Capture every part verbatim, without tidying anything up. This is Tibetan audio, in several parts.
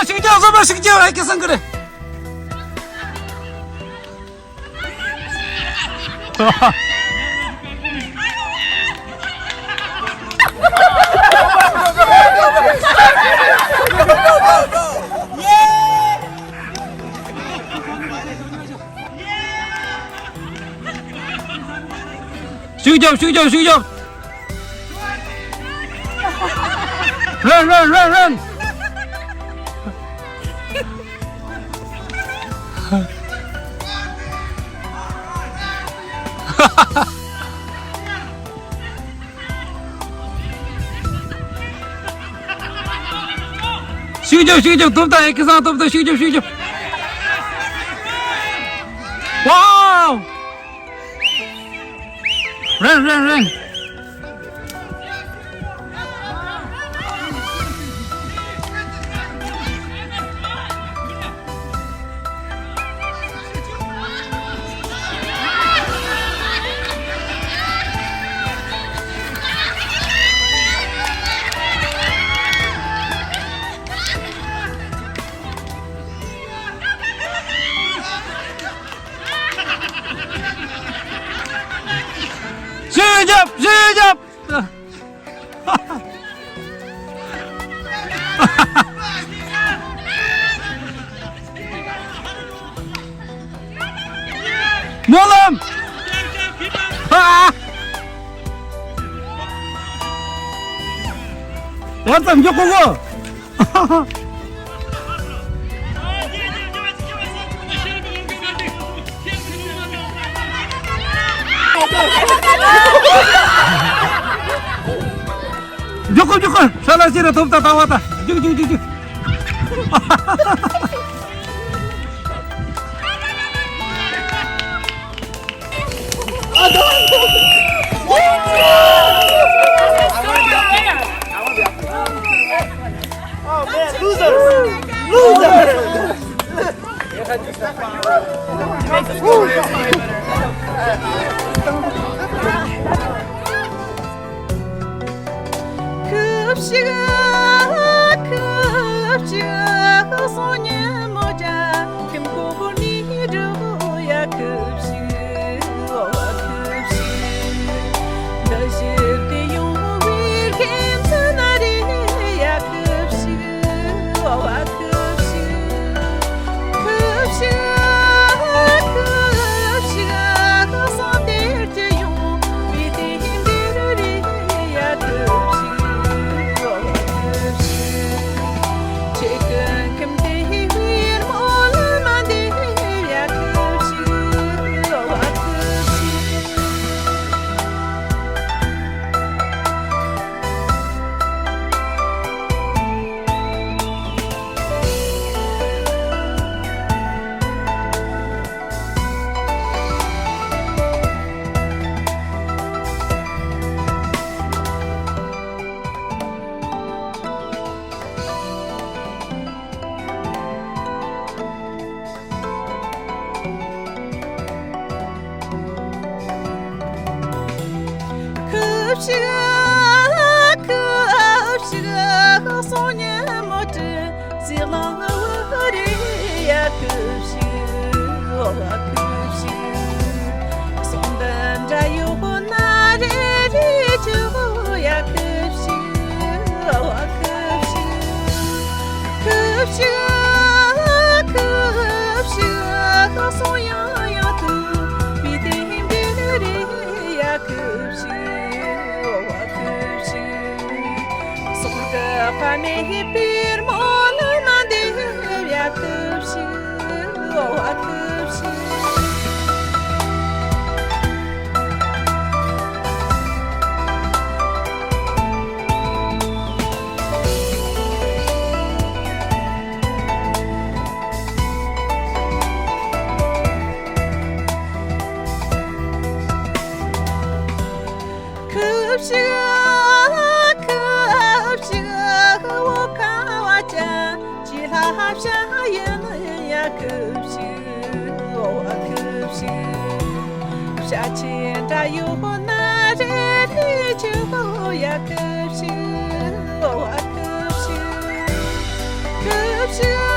ཤུགས་རྒྱབ་བཟོ་པ་ཤུགས་རྒྱབ། ཨེ་ཀི་སང་གི་རེད། ཤུགས་རྒྱབ། ཤུགས་རྒྱབ། ཤུགས་རྒྱབ། རན་རན་རན་རན། ཤུགས་རྒྱབ། ཤུགས་རྒྱབ། ཐོབ་ད། ཨེ་ཀི་སང་ཐོབ་ད། ཤུགས་རྒྱབ། ཤུགས་རྒྱབ། ཝའོ། རན་རན་རན། གཞས་བརྒྱབ། གཞས་བརྒྱབ། སྨོན་ལམ། ཨ། བར་ཙམ་མགྱོགས་པོ་གོ། མགྱོགས་པོ་མགྱོགས་པོ། ཧྲ་ལ་ཤི་ར་ཐོབ་ད། ལྟ་བ་ད། རྒྱུག་རྒྱུག་རྒྱུག་རྒྱུག། Oh man, losers! Losers! ཁུ་བྱུག་ཁུ་བྱུག་སོང་ཉིན་མོ་ཅག་ཁྱིམ་ཁོ་བོ་ནི་འགྲོ་ཡ། ཁུ་བྱུག་འོ་བ་ཁུ་བྱུག་འདི་ཞིག་དེ་ཡོང་བའི་ཁྱིམ་ཚང་ན་རེ་ཡ། ཁུ་བྱུག་འོ་བ་ཁུ་བྱུག་ཁུ་བྱུག་ཁུ་བྱུག་སོང་དེར་ཅི་ཡོང་བའི་དེ་འདིར་རེ་ཡ། ཁུ་བྱུག་འོ་བ་ཁུ་བྱུག་ཁུ་བྱུག་ཁུ་བྱུག་སོང་ཉིན་མོ་དྲི་ཟི་ལང་བུ་རེ་ཡ། ཁུ་བྱུག་འོ་བ་ཁུ་བྱུག་སོང་འདི་འདྲ་ཡོད་ན་རེ་རེ་ཆུ་ཡ། ཁུ་བྱུག་འོ་བ་ཁུ་བྱུག་ཁུ་བྱུག་ཁུ་བྱུག་སོང་ཡང་ཡང་དུ་བི་དེ་འདི་རེ་ཡ། ཁུ་བྱུག་འོ་བ་ཁུ་བྱུག་སོང་གི་ཕ་མེ་པིར་མོ་ལ་ན་འདེབས་ཡ། ཁུ་བྱུག་འོ་བ་ཁུ་བྱུག་ཁུ་བྱུག་ཁུ་བྱུག་འོ་ཁ་བ་ཅན་ཅི་ལྷ་བྱ་ཡིན་ཡ། ཁུ་བྱུག་འོ་བ་ཁུ་བྱུག་བྱ་ཆེན་འདྲ་ཡོད་ན་རེ་རེ་ཆུ་ཡ། ཁུ་བྱུག་འོ་བ་ཁུ་བྱུག་ཁུ་བྱུག་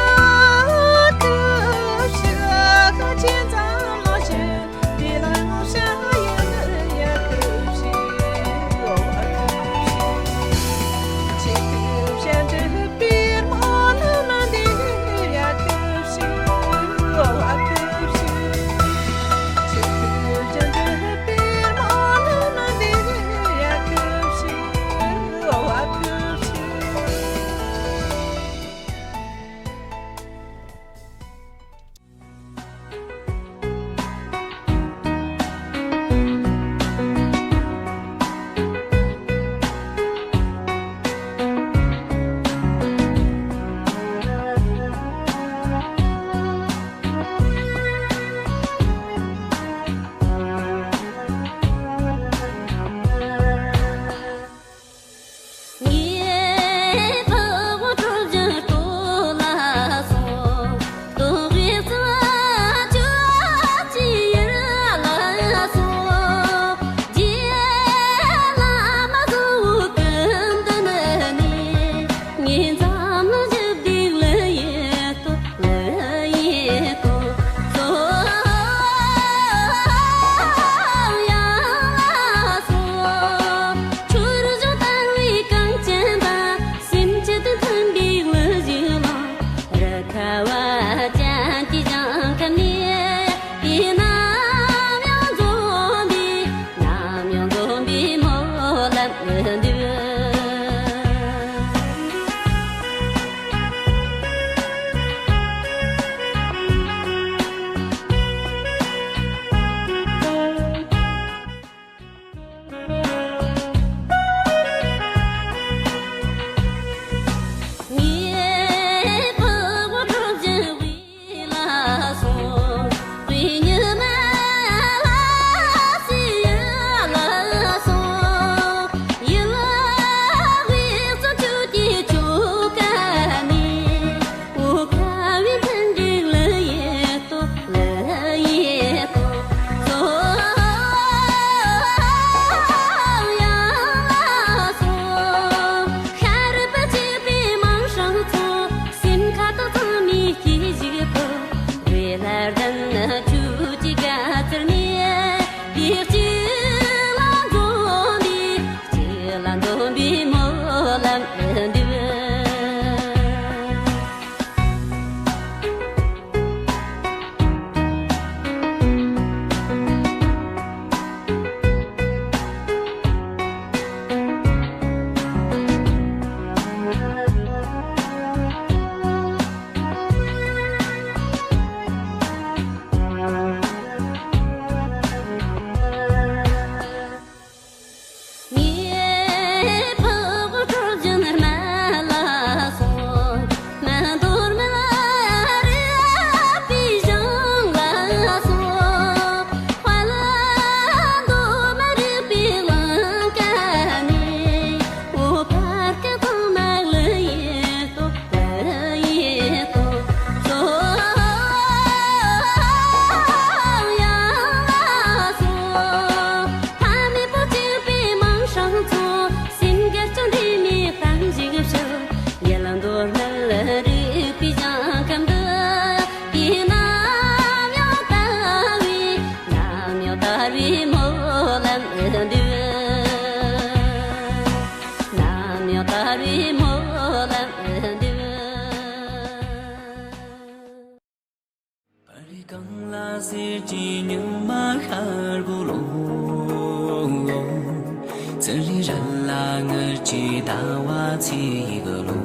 ཚེ་ཡི་གི་ལོ།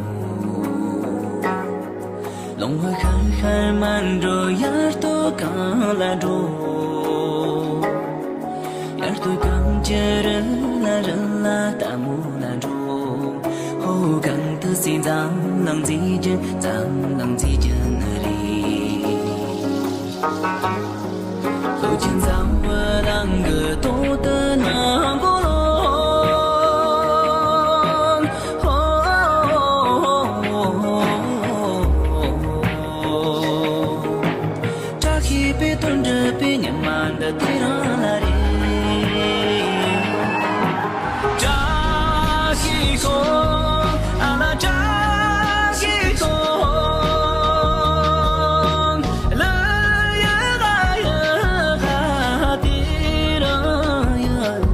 ལོང་བ་ཤར་ཤར་མ་འགྲོ། ཡར་ལྟོ་གང་ལ་འགྲོ། ཡར་ལྟོ་གང་ཅི་རི་ལ་རི་ལ་ལྟད་མོ་ལ་འགྲོ། ཧོ་གང་དུ་སེ་འཛམ་གླིང་མཛེས་རྒྱུ། འཛམ་གླིང་མཛེས་རྒྱུ་ནི་རེད། ལོ་ཆེན་འཛམ་བུ་གླིང་གི་ཏོག་ཏུ་ནམ་གོ་ལོང་། ཧོ། བཀྲ་ཤིས་པའི་དོན་འགྲུབ་པའི་ཉི་མ་འདི་དེ་རང་ལ་རེད། བཀྲ་ཤིས་ཤོག་ཨ་ལ་བཀྲ་ཤིས་ཤོག་ལ་ཡ་ལ་ཡ་ཧ་དེ་རང་ཡ། དེ་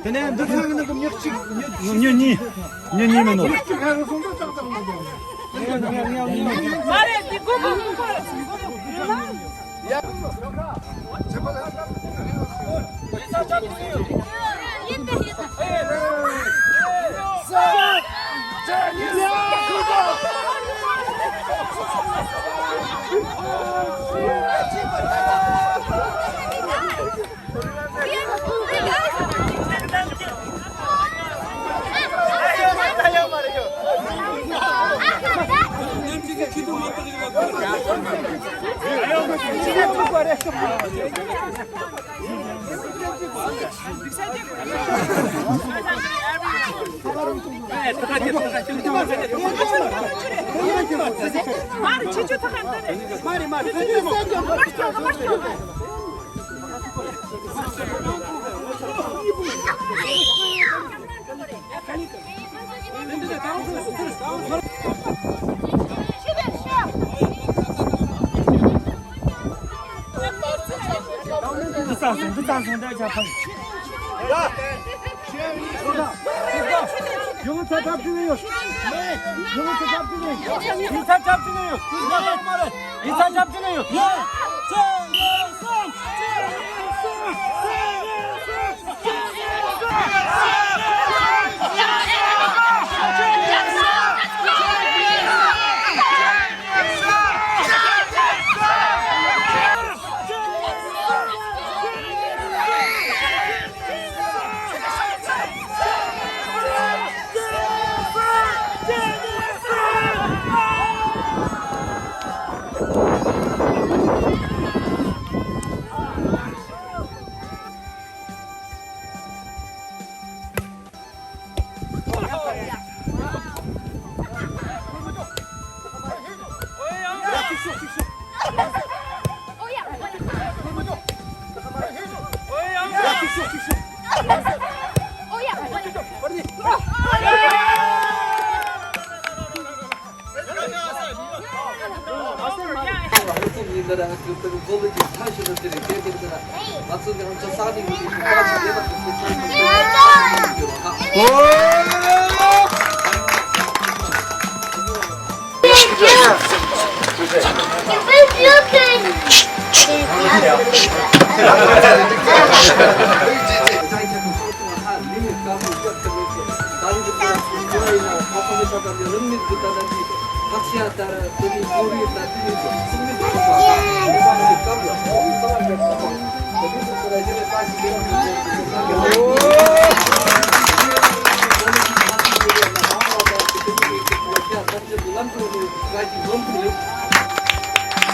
ནས་འདི་ཚོའི་ནང་གི་མྱི་གཅིག་མྱི་གཉིས། མྱི་གཉིས་མིན་ནོ། མ་རེད། འདི་དགོས་མ་དགོས་པ། འདི་ཚང་སོང་། འདི་ཚང་སོང་། འདི་ཆ་ཕང་། ཡོང་ཚ་ཐབས་ཅི་ཡོད། ཡོང་ཚ་ཐབས་ཅི་ཡོད། ཡིན་ཚ་ཐབས་ཅི་ཡོད། ཡིན་ཚ་ཐབས་ཅི་ཡོད།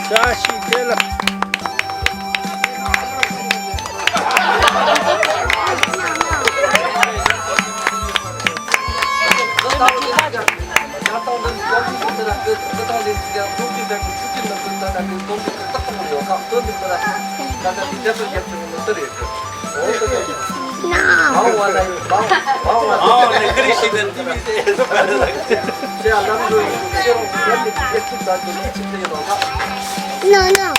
བཀྲ་ཤིས་བདེ་ལེགས། No, no.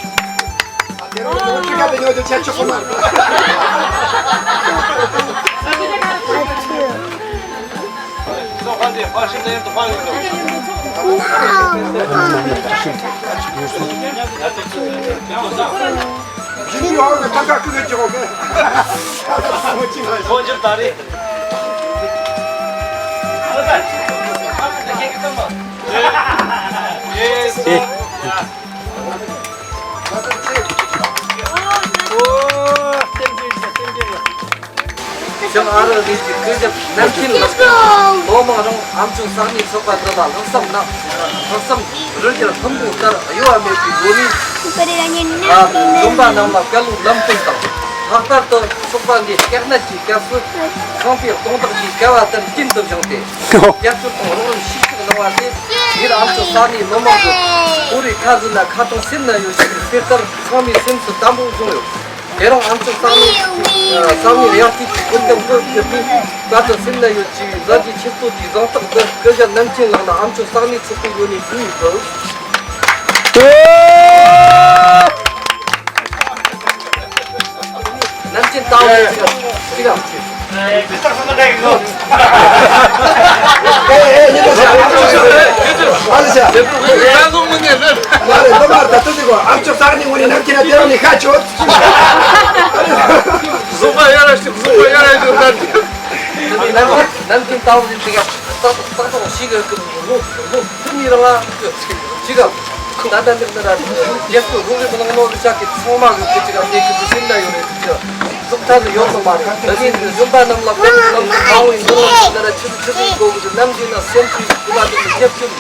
ཞང་ཨ་རི་རེད་ཀྱི་སྐུ་ཞབས་ནམ་མཁའི་ལགས། ལོ་མང་རིང་ཨ་མཆོག་ས་གནས་ཚོགས་པ་འདི་ལ་ལྷག་བསམ་གནང་། ལྷག་བསམ་རི་རྒྱལ་ལྷུན་པོ་ལྟར་གཡོ་བ་མེད་པའི་སྒོ་ནས། ཨ། བློན་པ་རྣམས་ལ་བཀའ་སློབ་ལམ་སྟོན་དང་། ལྷག་པར་དུ་ཚོགས་པ་འདིའི་དཀའ་གནད་ཀྱི་སྐབས་སུ་ཁང་པའི་སྟོང་ཐག་གིས་བཀལ་བ་ལྟར་རྐྱེན་དུ་བཞེངས་ཏེ། རྒྱབ་སྐྱོར་དང་རོགས་རམ་ཤུགས་ཆེ་གནང་བ་ལས། ཡུལ་ཨ་མཆོག་ས་གནས་མི་མང་གི་ཁོར་ཡུག་ཁ་ཟས་ལ་ཁ་ཏོན་སེམས་ན་ཡོད་ཅེས་པའི་དཔེ་ལྟར་ཚང་མའི་སེམས་སུ་དམ་པོ་བཟུང་ཡོད། དེ་རིང་ཨ་མཆོག་ས་གནས། ཨ། ས་གནས་ཡང་ཅིག་གི་ཀུན་ཀྱང་བཀོད་གྱུར་པའི་བཀའ་དྲིན་སེམས་ན་ཡོད་ཅེས་པའི་གཟའ་གཅིག་ཆེད་གཏོད་ཀྱི་གཟེངས་རྟགས་འདི་སྐུ་ཞབས་ནམ་མཁའི་ལགས་ལ་ཨ་མཆོག་ས་གནས་ཚོགས་པའི་ངོས་ནས་ཕུལ་ཡོད། ནམ་རྒྱུན་ལྟ་བུ་ཅིག་ཅིག་ཨ་ཅིག་ཨེ་ཨེ་ཡིན་ད་ཟེར། ཨ་ལ་ཟེར། ང་རེ་ལོ་མར་ད་ལྟ་དེ་གོ་ཨ་མཆོག་ས་གནས་ངོས་ནས་ནམ་རྒྱུན་ལ་དེ་རང་ནས་ཁ་ཆོད། གཟུགས་པ་ཡ་ར་ཞིག་གཟུགས་པ་ཡ་ར་ཞིག་ད་ནམ་རྒྱུན་ལྟ་བུ་ཅིག་ཅིག་ཨ་ཏག་ཏག་ཏག་ཞིག་གི་ལོ་ལོ་ཐུན་ནི་རང་ལ་ཅིག་ཨ། ད་ལྟ་འདིར་ནི་ར་རྒྱལ་སྤྱི་རོགས་རེས་མི་གནང་ནོ་ལ་ཅག་གི་ཚང་མ་གི་ཀི་ཅི་ར་དེ་ཀི་ཀི་སེམས་ན་ཡོད་རེད། ཀི་ཅི་ར་གཟུགས་ཐག་ལ་ཡོད་ནི་མ་རེད། ད་ནི་གཞོན་པ་རྣམས་ལ་བཀའ་སློབ་གནང་གི་མ་འོངས་ཡིན་ནོ་ལ་ཅི་ར་ཆི་ཟིག་ཆི་ཟིག་གོ་གི་ནམ་རྒྱུན་ན་སེམས་ཀྱི་སྐུ་ལ་དེ་ཀི་རྒྱབ་སྐྱོར།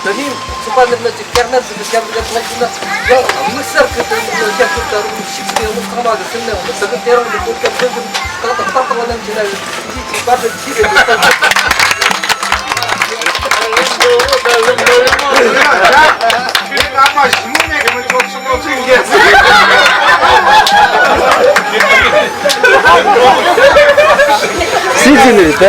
ད་ནི་ཚོགས་པ་འདིར་ན་ཅིག་སྐྱག་ན་ཟིག་གི་སྐྱག་ཟིག་གི་ཐོག་ཏུ་ན་ཡང་དམིགས་བསལ་གི་དོན་དུ་རྒྱབ་སྐྱོར་ད་རུང་ཞིག་ཅིག་ཡོང་ཚང་མ་གི་སེམས་ནས་འོང་གི་ཟིག་གི་དེ་རང་གི་བཀོད་སྐྱོར་ཕེབས་གི་ཏག་ཏག་ཏག་ཏག་ལ་ནམ་རྒྱུན་ན་ཡོད། སྲིད་ཀྱི་མི་རེད་དེ།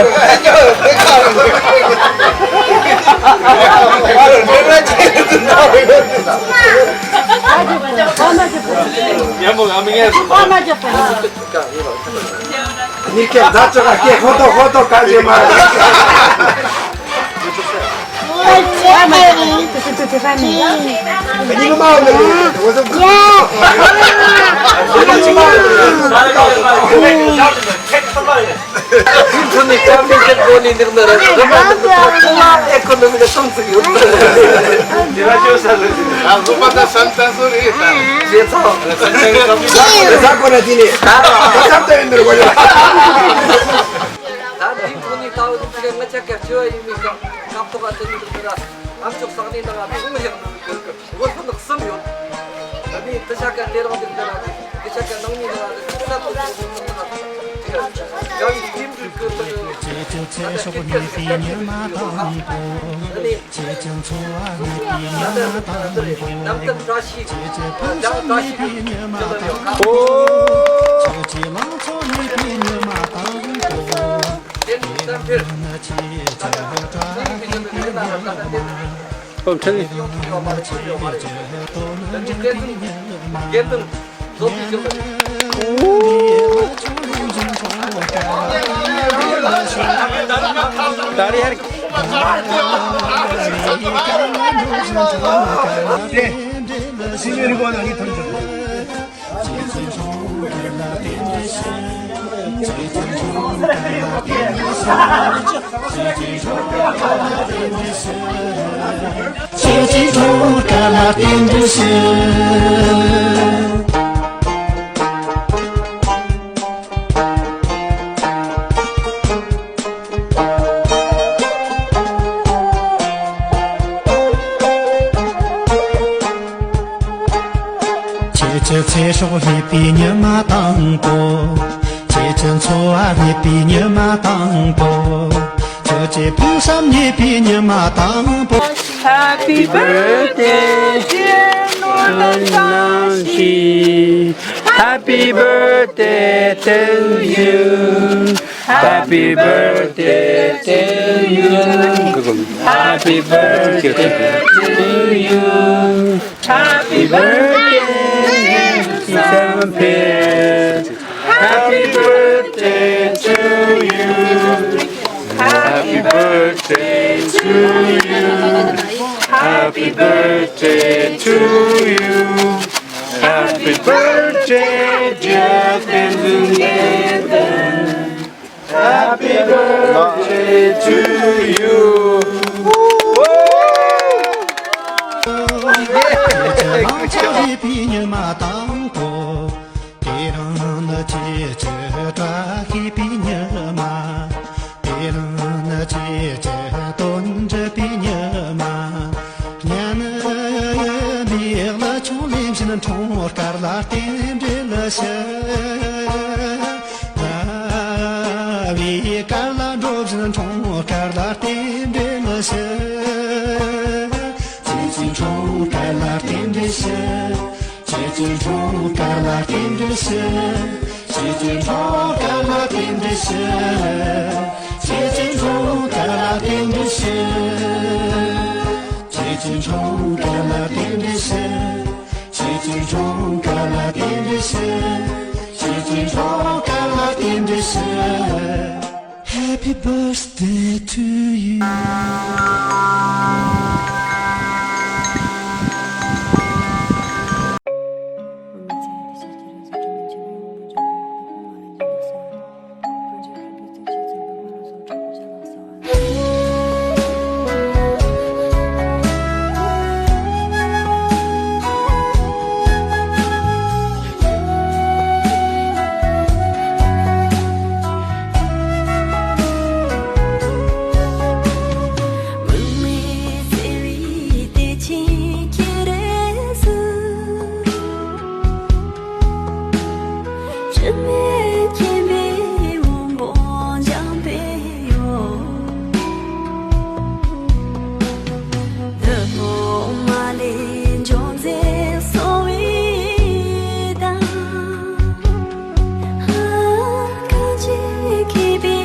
ཡ་མོ་ང་མི་ངན། མི་སྐད་མཛའ་ཅོག་ག་སྐད་ཧོ་ཏོ་ཧོ་ཏོ་ག་ཞེ་མ་རེད། ཁྱོད་ཚོ་ནི་སྐྱབས་མི་ཁྱེད་སྒོ་ནས་འདུག་ན་ར་རི་མ་འདི་ཚོ་ཚང་མ་ཨེ་ཁོ་ནི་མི་ལ་སོང་ཚིག་ཡོད། ཨ་ཟོ་པ་ད་སན་ཏན་སོ་རེད་ད། ཞེས་ཚང་། ས་གོ་ན་དེ་ནི་ད་ད་ད་ད་ཡིན་འདུག་གོ། ད་འདི་ཁོ་ནི་ད་འོ་དེ་ང་ཆ་སྐྱབས་ཆེ་བ་ཡིན་མི་ཤག་ཁབ་ཐོག་ག་དེ་ནི་འདུག་ན་ར་ཨ་མཆོག་ས་གནས་ནང་ང་དེ་ངོ་ཡག་ནི་འདུག་གི། འོ་ཐུག་ནག་གསུམ་ཡོད། ད་ནི་དེ་ཆ་ག་དེ་རང་དེ་འདི་ན་དེ་ཆ་ག་ནང་མི་ནང་ང་དེ་ས་ཐོག་དེ་ངོ་ཐུག་ནག་ཅི་ག་ཅེས་ཅིག་ཚེ་སྲོག་རྙེད་པའི་ཉི་མ་དང་པོ། ཅེས་ཅིག་འཚོ་བ་རྙེད་པའི་ཉི་མ་དང་པོ། ཅེས་ཅིག་ཕུན་སུམ་རྙེད་པའི་ཉི་མ་དང་པོ། ཅེས་ཅིག་ལང་ཚོ་རྙེད་པའི་ཉི་མ་དང་པོ། དེ་ནི་ཅེས་ཅིག་བཀྲ་ཤིས་པའི་ཉི་མ། ཨོ་ཁྲེལ། དེ་ནི་ཅེས་ཅིག་དོན་འགྲུབ་པའི་ཉི་མ། དགེ་འདུན། ཁྱེད་ཀྱི་འགྲོ་བ་ལ་རྟེན་འབྲེལ་ཞུ། ཁྱེད་ཀྱི་ཚེ་སྲོག་རྙེད་པའི་ཉི་མ་དང་པོ། ཁྱེད་ཀྱི་འཚོ་བ་རྙེད་པའི་ཉི་མ་དང་པོ། ཁྱེད་ཀྱི་ཕུན་སུམ་རྙེད་པའི་ཉི་མ་དང་པོ། Happy birthday, dear Nonam Tashi. Happy birthday to you. Happy birthday to you. Happy birthday to you. Happy birthday, dear Sampir. Happy birthday to you. Happy birthday to you. Happy birthday to you. Happy birthday, dear Benjamin. Happy birthday to you. དེ་རིང་ནི་ཁྱེད་ཀྱི་བཀྲ་ཤིས་པའི་ཉི་མ། དེ་རིང་ནི་ཁྱེད་ཀྱི་དོན་འགྲུབ་པའི་ཉི་མ། སྙན་མིག་ལ་ཆུང་ལེམ་བཞིན་འཁྲུངས་སྐར་ལ་རྟེན་འབྲེལ་ཞུ། བའི་སྐར་ལ་འགྲོ་བཞིན་འཁྲུངས་སྐར་ལ་རྟེན་འབྲེལ་ཞུ། ཁྱེད་ཀྱི་འཁྲུངས་སྐར་ལ་རྟེན་འབྲེལ་ཞུ། ཁྱེད་ཀྱི་འཁྲུངས་སྐར་ལ་རྟེན་འབྲེལ་ཞུ། ཁྱེད་ཀྱི་འཁྲུངས་སྐར་ལ་རྟེན་འབྲེལ་ཞུ། ཁྱེད་ཀྱི་འཁྲུངས་སྐར་ལ་རྟེན་འབྲེལ་ཞུ། ཁྱེད་ཀྱི་འཁྲུངས་སྐར་ལ་རྟེན་འབྲེལ་ཞུ། ཁྱེད་ཀྱི་འཁྲུངས་སྐར་ལ་རྟེན་འབྲེལ་ཞུ། ཁྱེད་ཀྱི་འཁྲུངས་སྐར་ལ་རྟེན་འབྲེལ་ཞུ། Happy birthday to you. དྲི་མེད་མཁྱེན་པའི་དབང་པོ་འཇམ་པའི་ཡུལ། བདུད་དཔུང་མ་ལུས་འཇོམས་མཛད་གསང་བའི་བདག། གང་ཞིག་མཁས་པའི་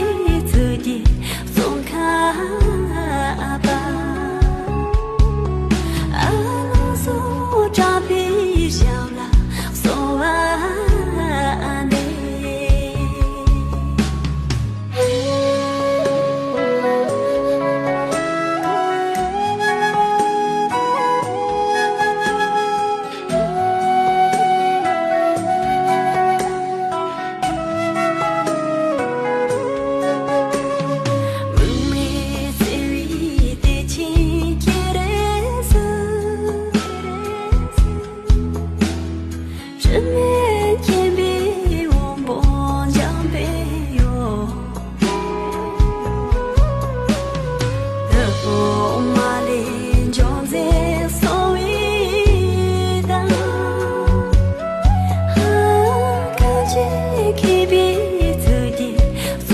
ཚུལ་གྱིས་གཙོ་ཁ་པ། ཨ་ལོ་སོགས་དྲག་པོའི་ཞབས་ལ་གསོལ་བ་འདེབས། མུན་ནག་བརྩེ་བའི་གཏེར་ཆེན་ཁྱེད་རེད་ཟེར། དྲི་མེད་མཁྱེན་པའི་དབང་པོ་འཇམ་པའི་ཡུལ། བདུད་དཔུང་མ་ལུས་འཇོམས་མཛད་གསང་བའི་བདག། གང་ཞིག་མཁས་པའི་ཚུལ་གྱིས་